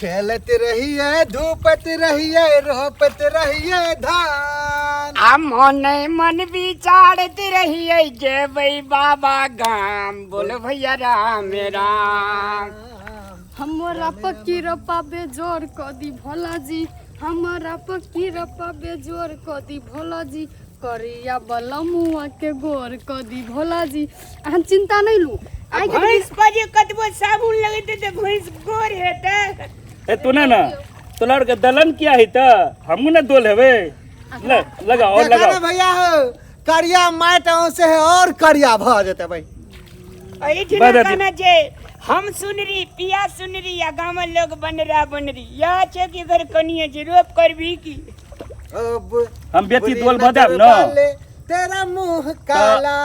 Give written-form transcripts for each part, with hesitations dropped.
खेलत रहिए, धूपत रहिए, रोपत रहिए धान। आ मने मन विचारत रहिए जेबै बाबा गाम, बोल भैया राम राम। हमरा पक्की रपा बेजोर कऽ दी भोला जी, हमरा पक्की रपा बेजोर कऽ दी भोला जी, करिया बलमुआ के गोर कऽ दी भोला जी। अहाँ चिंता नहि लू। आइ के भैंस पर जे कतबो साबुन लगेतै तऽ भैंस गोर हेतै। ए तू ना ना तोला और के दलन किया है त हमहू ना दोल हेबे। ले लगाओ और देखा लगाओ। ना भैया हो, करिया माटि से है और करिया भ जेतै भाई। एहिठिना बड़ा कहना जे हम सुनरी पिया सुनरी आ गाँव में लोग बनरा बनरी यह छै कि घर कनिए जे रोप करबी की। अब हम बेटी बुरी दोल भऽ जायब नजर न वाले, तेरा मुंह काला,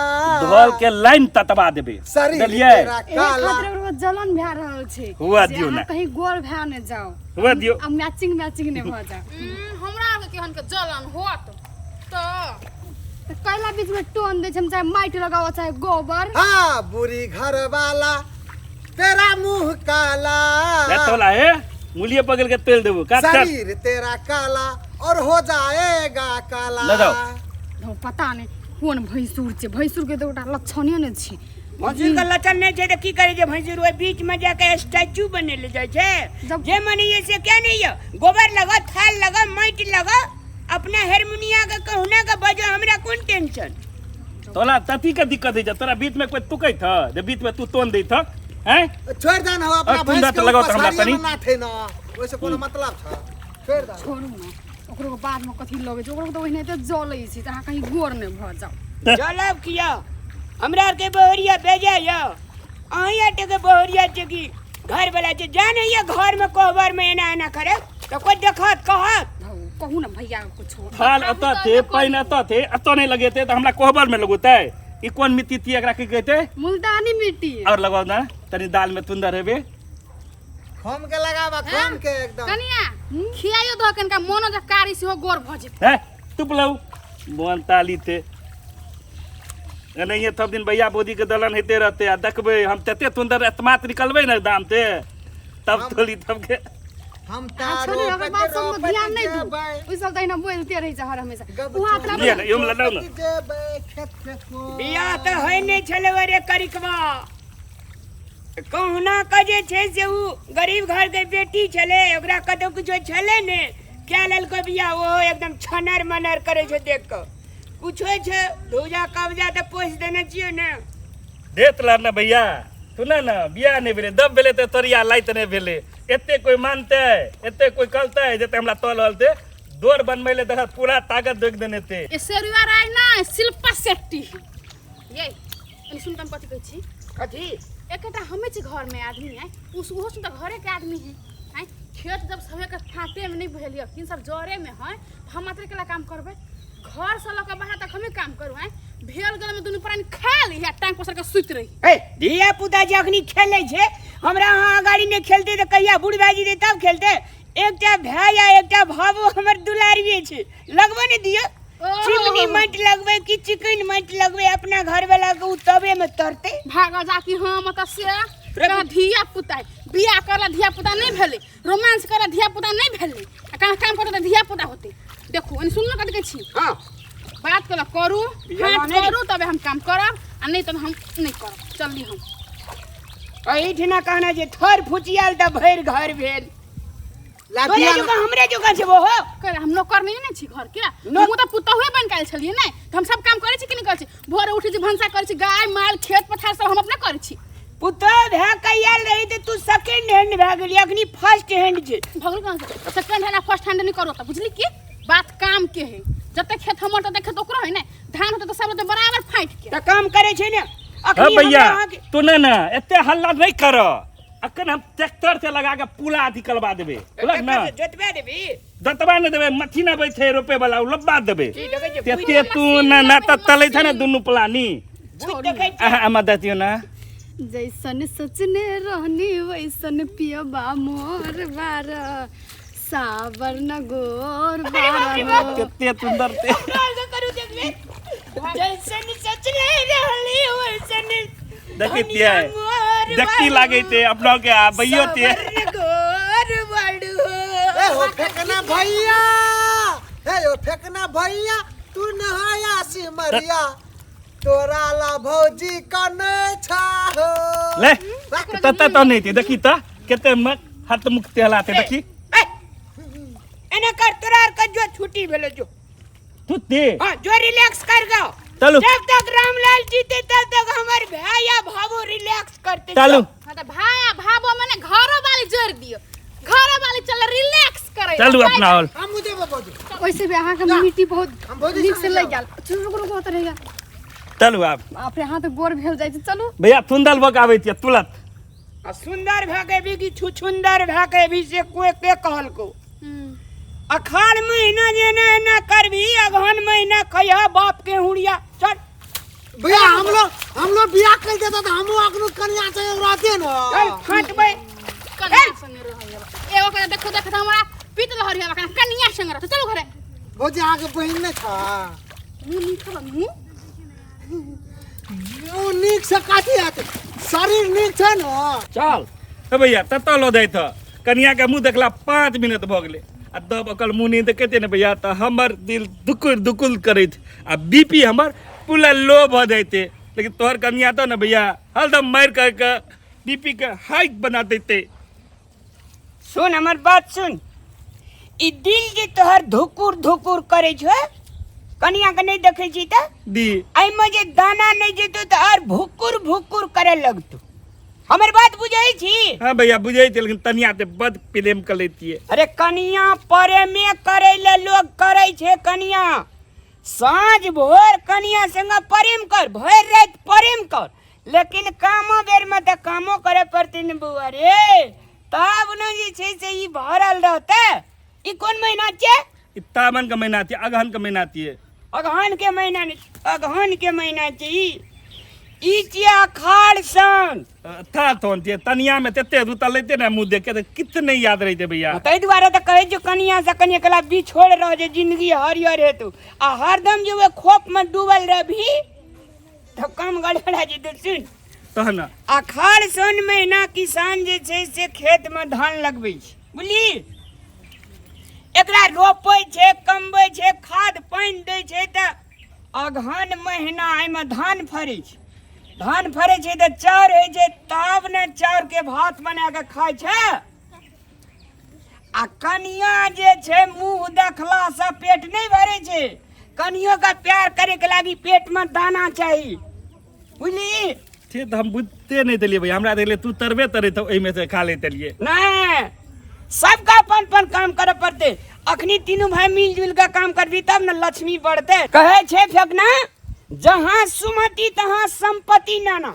धोल के लाइन ततबा देबे। शरीर देलियै? तेरा एहि काला। खातिर ओकरा जलन भए रहल छै हुआ जे दियौ अहाँ ने। कहीं गोर भए ने जाओ। हुआ दियौ। आ मैचिंग मैचिंग नहि भऽ जाओ। हमरा आरके केहन के जलन होत तऽ तऽ कैला बीच में टोन दै छै, हम चाहे माटि लगाओ चाहे गोबर। हाँ बुरी घर वाला तेरा मुंह काला, ले तोला हे मूलिए पकड़ के तेल देबो का चल। शरीर तेरा काला और हो जाएगा काला। ले जाओ। धौ, पता नहि कोन भैंसुर छै, भैंसुर के तऽ गोटा लक्षणे नहि छै। भैंसुर के लक्षण नहि छै तऽ की करै छै भैंसुर? ओहि बीच में जाके स्टैचू बनेले जाइ छै। जब जे मन ये से क्या नहीं यौ, गोबर लगो, थाल लगो, माटि लगो, अपना हारमोनिया के कहुना के बजो, हमरा कोन टेंशन। तोला तती के दिक्कत होइ छै, तोरा बीच में कोई तुकै थ जे बीच में तू तोन दै थक हैं? छोड़ दन हो अपना और भैंस तुंदा के तऽ लगाओ तऽ हमरा पछाड़िए तनी। में नाथे न, ओइसे कोनो मतलब छ? छोड़ दन। छोड़ू ने ओकरो बाद में कथी लगै छै, ओकरो तऽ ओहिनाते जलै छै तऽ अहाँ कहीं गोर नहि भऽ जाउ। जलब किया हमरा आरके बहुरिया बेजा यौ, अहीं आटे के बहुरिया छै कि घर वाला छै जाने ये घर में कोहबर में एना एना करे तऽ कोई देखत कहत। धौ, कहू ने भैया कुछो। थाल एतऽ थे, पानि एतऽ थे, एतऽ नहि लगेतै तऽ हमरा कोहबर में लगोतै। ई कोन मिट्टी थी, एकरा की कहते? मुल्तानी मिट्टी। और लगाओ ना तनी दाल में तुंदर हेबे। खोम के लगाबा, खोम के एकदम। कनिया खियाइयो दह कनिका मोनो जे कारी सेहो गोर भऽ जेतै। हैं तुप लऊ मोन ताली थे एनाहिए सब दिन भैया बौदी के दलन हेते रहते आ देखबै हम तते तुंदर एतमात निकलबै ने दाम ते तब तोली तब के हम अहाँ तारो छोड़ू ओकर बात सब रोपत ध्यान नहि दू। जेबै, ओइ सब तऽ अहिना बोलिते रहै छै हर हमेशा। गब ओ अपना लिअ ने, इहोमे लगाउ ने। रोपत जेबै खेत के कोर। बियाह तऽ होइ नहि छलै रे करिकबा, कहुना के जे छै से उ गरीब घर के बेटी छलै, ओकरा कतौ किछो छलै ने, कए लेलकै बियाह, ओहो एकदम छनर मनर करै छै देख कऽ। कुछो छै धौजा कब्जा तऽ पोसि देने छियै ने। देत ला ने भैया, सुन ने बियाह नहि भेलै, दब भेलै तऽ तोरिया लाइत नहि भेलै। एते कोई मानतै, एते कोई कहलतै जते हमरा तल हलते डोर बनबै ले देख पूरा ताकत देख देने ते। ऐश्वर्या राय ना शिल्पा शेट्टी ये एने सुन हम कथी कहै छी। कथी? एकटा हमे छी घर में आदमी है, उस ओहो सुन तऽ घरे के आदमी है आँय। खेत जब सबे के फाटे में नहीं भेल यऽ, किन सब जरे में है, हम मात्र केला काम करबै? घर से लऽ के बाहर तक हमे काम करू आँय? भेल गेल में दुनू प्राणी खा ली आ टांग पसार के सुति रही। ए धिया पुता जे अखनी खेलै छै, हमरा अहाँ अगाड़ी नहि खेलतै तऽ कहिया बूढ़ भए जेतै तब खेलतै। एकटा भाय आ एकटा भाबो हमर दुलारिये छै, लगबो नहि दियौ। चिमनी माटि लगबै कि चिकन माटि लगबै, अपना घरवाला के उ तबे में तरतै। भागल जा कि हाँ मतलब से कहाँ धिया पुता है, बियाह करला धिया पुता नहीं भेलै, रोमांस करला धिया पुता नहीं भेलै, आ कहाँ काम करतै तऽ धिया पुता होतै। देखू एने सुनलो कथी कहै छी। हाँ। बात कल करू, बियाह हाथ नहि रे। करू तबे हम काम करब आ नहीं तऽ हम नहीं करब। चलली हम। एहिठिना कहना जे थर फुचियाल तऽ भरि घर भेल। ला तोरे बियाह जोका हमरे जोका छै हो। कर हम नौकर नहीं ने छी घर के, नौ- हम तऽ पुतहुए बन के आयल छलियै ने, तऽ हम सब काम करै छी कि नहि करै छी? भोरे उठै छी, भनसा करै छी, गाय माल खेत पथार सब हम अपने करै छी। पुतहु भए के आयल रही तऽ तू सेकेंड हैंड भए गेली, अखनी फर्स्ट हैंड छै। भगल कहाँ से सेकेंड हैंड आ फर्स्ट हैंड नहीं करो तऽ बुझली की बात काम के है। जते खेत हमर तते खेत ओकरो है ने, धान होते तऽ सब होते बराबर फाटि के। तऽ काम करै छै ने हाँ अखनी। भैया हमरा अहाँके तू ने ना एते हल्ला नहीं कर, अखन हम ट्रैक्टर से लगा के पूरा अथी करवा देबे, बुझलक ना? जोतबा देबी? जोतबा नहि देबै, मशीन अबै छै रोपे वाला, उ लब्बा देबै। की देखै छियै? तेते तू ना ना तऽ तलै छ ने दुनू प्लानी। बुझि देखै छियै। अहाँ अम्मा दतियो ना। जैसन सोचने रहनी वैसन पियबा मोर बार सावर न गोर बार हो। कते सुंदर ते करू देखबे, जैसन सोचने रहली वैसन देखै छियै, देखती लागै छै अपना के आ बैयो ते सावर गोर बार। फेकना भैया, हे यो फेकना भैया, तू नहाया सिमरिया, तोरा ला भौजी कने छा हो। ले तत तो नहीं थी देखी त केते मत हाथ मुख तेलाते देखी। ए, एना कर तोरा आर के जो छुट्टी भेलो जो। तू ते हाँ जो रिलैक्स कर गो। चलू। जब तक रामलाल जीते तब तक हमार भाई भावो रिलैक्स करते। चलू। हाँ तो भाई भावो मैंने घरों वाली जोड़ दियो, घरों वाली चल रिलैक्स करे। चलू अपना हॉल। हम मुझे भौजी। वैसे भी अहाँ के मिट्टी बहुत हम भौजी नीक से संगे लग गेल। चलू रुको रुको होत रहेगा। चलू आप। बाप रे, हाथ गोर भेल जाइ छै। चलू भैया थुंदल भक आबै छियै तुरंत। आ सुंदर भए के भी कि छुछुंदर भए के भी से कोई के कहलको। अखाड़ महीना जे ना एना करबी, अगहन महीना खइहा बाप के हुड़िया। चल भैया हम लोग बियाह कर देता तो हम अखनो कन्या से रहते न। चल फाटबै। कन्या संगे रहैया एगो के देखो देखो हमरा पीत लहरिया बकना कन्या संगे रहते। चलो घरे। भौजी अहाँ के बहिन नै छा? मुंह नीक बा, मुंह मुंह नीक से काटी आते, शरीर नीक छै न। चल हे भैया तत ल दैत कन्या के मुंह देखला 5 मिनट भ गेलै आ तब ओकर मुंह नहीं देखते ने भैया त हमर दिल दुकुल दुकुल करैत आ बीपी हमर पूरा लो भ जाइते। लेकिन तोहर कन्या तो न भैया हरदम मारि कर के बीपी के हाई बना देते। सुन हमर बात सुन, ई दिल जे तोहर धुकुर धुकुर करे छो, कनिया के नहीं देखे छी त दी एहिमे जे दाना नहीं जेतो त और भुकुर भुकुर करे लगतो। हमर बात बुझै छी? हाँ भैया बुझै छी, लेकिन तनिया ते बड प्रेम कर लेतिए। अरे कनिया प्रेमे करे ले लोग करे छे। कनिया साँझ भोर कनिया संग प्रेम कर, भरि राति प्रेम कर, लेकिन कामो बेर में त कामो करे पड़ते ने बउआ रे, तब न जे छै से ई भरल रहते। ई कोन महीना छै? ई तामन के महीना छै, अगहन के महीना छै। अगहन के महीना नहि, अगहन के महीना छै ई। ई छियै अखाड़ सन। था तोन छै तनिया में तते रुतल लेते ने मुंह देख के त कितने याद रहते भैया। ताहि दुआरे त कहै छियौ कनिया से कनिया कला बिछोड़ रह जे जिंदगी हरियर हेतु, आ हरदम जे ओहि खोप में डूबल रहबी त काम गड़बड़ा जेतौ। सुन तहन अखाड़ सन महीना किसान जे छै से खेत में धान लगबै छै, बुझली? एकरा रोपै छै, कमबै छै, खाद पानि दै छै त अगहन महीना एहिमे धान फरै छै। धान फरै छै त चाउर होइ छै, तब ने चाउर के भात बना के खाइ छै। आ कनिया जे छै मुँह देखला से पेट नहि भरै छै। कनियो के प्यार करे के लागी पेट में दाना चाही, बुझली? से तऽ हम बुझते नहि देलियै भैया, हमरा देखले तू तरबे तरे तऽ ओहिमे से खा लैत एलियै। नहीं, सबका अपन अपन काम करे पड़ते। अखनी तीनू भाई मिलजुल के काम करबी तब न लक्ष्मी बढ़ते। कहे छे फेकना, जहाँ सुमति तहाँ संपत्ति नाना,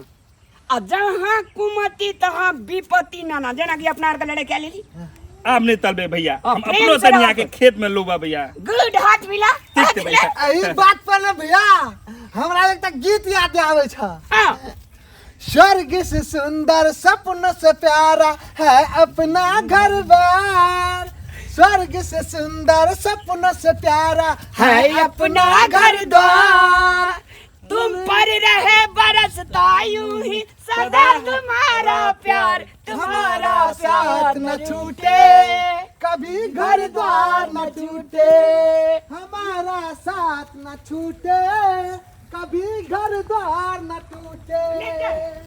आ जहाँ कुमति तहाँ विपत्ति नाना। जेना कि अपना आर के लड़ाई क्या लेली? आब नहीं तलबे भैया, हम प्रेम अपनो से तनिया रहो। के खेत में लोबा भैया। गुड, हाथ मिला, ठीक हाथ छै मिला। भैया। एहि बात पर ने भैया हमरा एकटा गीत याद आबै छ। हाँ। स्वर्ग से सुंदर सपनों से प्यारा है अपना घर बार, स्वर्ग से सुंदर सपनों से प्यारा है अपना घर द्वार, तुम पर रहे बरसता यूं ही सदा तुम्हारा प्यार, तुम्हारा साथ न छूटे कभी, घर द्वार न छूटे, हमारा साथ न छूटे कभी, घर द्वार न टूटे।